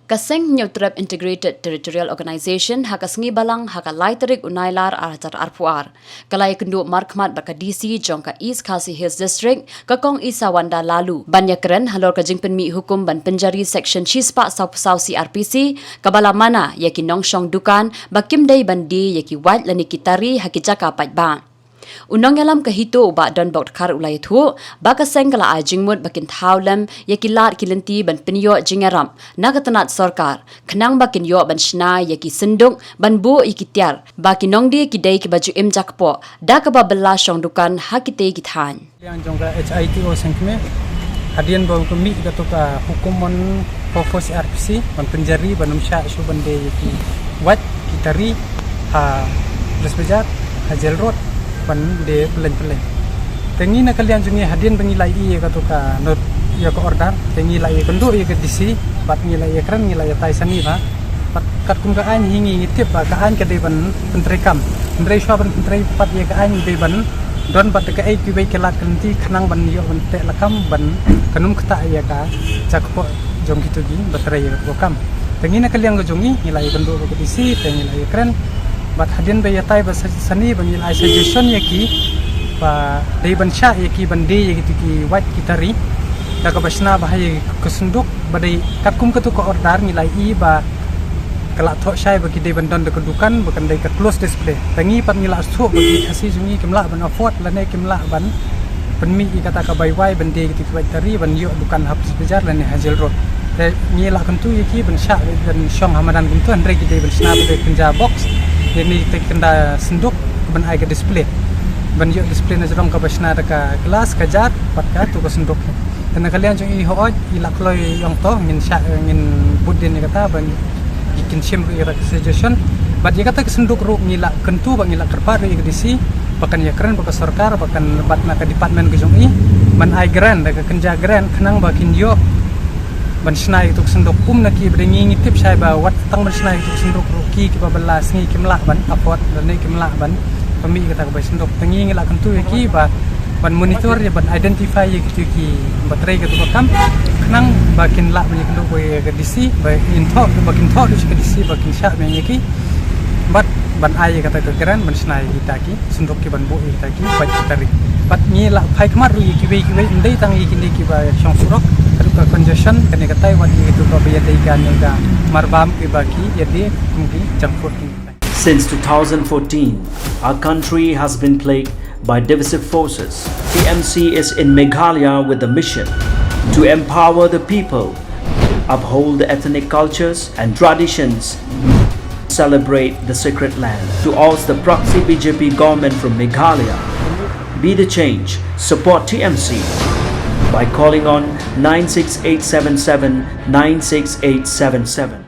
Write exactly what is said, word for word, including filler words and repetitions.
Ka Seng Hynñiewtrep Integrated Territorial Organization ha ka sngi Balang ha ka lai tarik u Nailar ar hajar arphew ar ka la ïakynduh markhmat bad ka D C jong ka East Khasi Hills District, ka Kong Isawanda Laloo, ban ïakren halor ka jingpynmih hukum ban pynjari Section shispah sawphew saw C R P C, kaba la mana ïa ki nongshong dukan ba kim dei ban die ïa ki wait lane ki tari ha ki jaka paidbah. U nongïalam ka HITO u Bah Donbok Dkhar u la ïathuh ba ka seng ka la ai jingmut ba kin thaw lem ïa ki lad ki lynti ban pynïoh jingïarap na ka tnat sorkar, khnang ba kin ïoh ban shna ïa ki synduk ban buh ïa ki tiar, ba ki nongdie ki dei kiba ju im jakpoh da kaba bylla shong dukan ha kitei ki thaiñ. Liang jong ka HITO seng kmie, hadien ba ka mih katu ka hukum mon phophos C R P C ban pynjari ban ym shah shuh ban die ïa ki wait ki tari ha Brisbane, ha Jail Road, ban die pyllein pyllein. Te ngi na ka liang jong ngi, hadien ba ngi la ïohi ïa katu ka not, ïa ka order, te ngi la ïakynduh ïa ka D C bad ngi la ïakren, ngi la ïatai sani bha. Bad katkum ka aiñ hi ngi, ngi tip ba ka aiñ ka dei ban pyntreikam. Hynrei shuwa ban pyntrei pat ïa ka aiñ, dei ban don bad kaei kiwei ki lad ki lynti khnang ban ïoh ban teh lakam ban ym ktah ïa ka jakpoh jong kito kiba trei ïa ka kam. Te ngi na ka liang ka jong ngi, ngi la ïakynduh bad ka D C, te ngi la ïakren. Bad hadien ba ïatai ba sa-, sani ba ngi la ai suggestion ïa ki ba dei ban shah ïa ki ban die ïa kito ki wait ki tari da kaba shna bha ïa ka synduk, ba dei katkum katu ka order ngi la ïohi ba ka la thoh shai ba ki dei ban don da ka dukan ba kan dei ka close display. Te ngi pat ngi la sngewthuh ba ki Khasi jong ngi kim lah ban afford lane kim lah ban pynmih ïa kata ka bai wai ban die ïa kito ki wait tari ban ïoh dukan ha Brisbane lane ha Jail Road. Te ngi la kyntu ïa ki ban shah ban shong ha madan kumto, hynrei ki dei ban shna ba dei kynja box, ïa kine ki kynja synduk ban ai ka display, ban ïoh display na jrong kaba shna da ka glass, ka jar bad katu ka synduk. Te na ka liang jong i hooid, i la kloi ïa kata, ngin shah, ngin bud dien ïa kata, ba ngi, kin shim ruh ïa kata ka suggestion. Bad ïa kata ka synduk ruh ngi la kyntu bad ngi la kyrpad ruh ïa ka D C ba kan ïakren bad ka sorkar, ba kan, bad na ka department ka jong i ban ai grant, da ka kynja grant, khnang ba kin ïoh ban shna ïa katu ka synduk. Kum na ki ba dei, ngi, ngi tip shai ba wat tang ban shna ïa katu ka synduk ruh, ki kiba bylla sngi kim lah ban afford lane kim lah ban pynmih ïa kata ka bai synduk. Te ngi, ngi la kyntu ïa ki ba ban monitor ïa, ban identify ïa kito kiba trei katu ka kam, khnang ba kin lah ban ïakynduh bad ïa ka D C ba kin thoh, ba kin thoh da ka D C ba kin shah biang ïa ki, bad ban ai ïa kata ka grant ban shna ïa kita ki synduk, ki ban buh ïa kita ki wait ki tari. Bad ngi la phai khmat ruh ïa kiwei kiwei, ym dei tang ïa kine kiba shong surok, ka dei ka congestion, kane katai, wat ïa kito kiba ïadei, kane ka marbam, kiba ki ïadei kum ki junk food. Since two thousand fourteen, our country has been plagued by divisive forces. T M C is in Meghalaya with the mission to empower the people, uphold the ethnic cultures and traditions, celebrate the sacred land. To oust the proxy B J P government from Meghalaya, be the change, support T M C by calling on nine six eight seven seven nine six eight seven seven.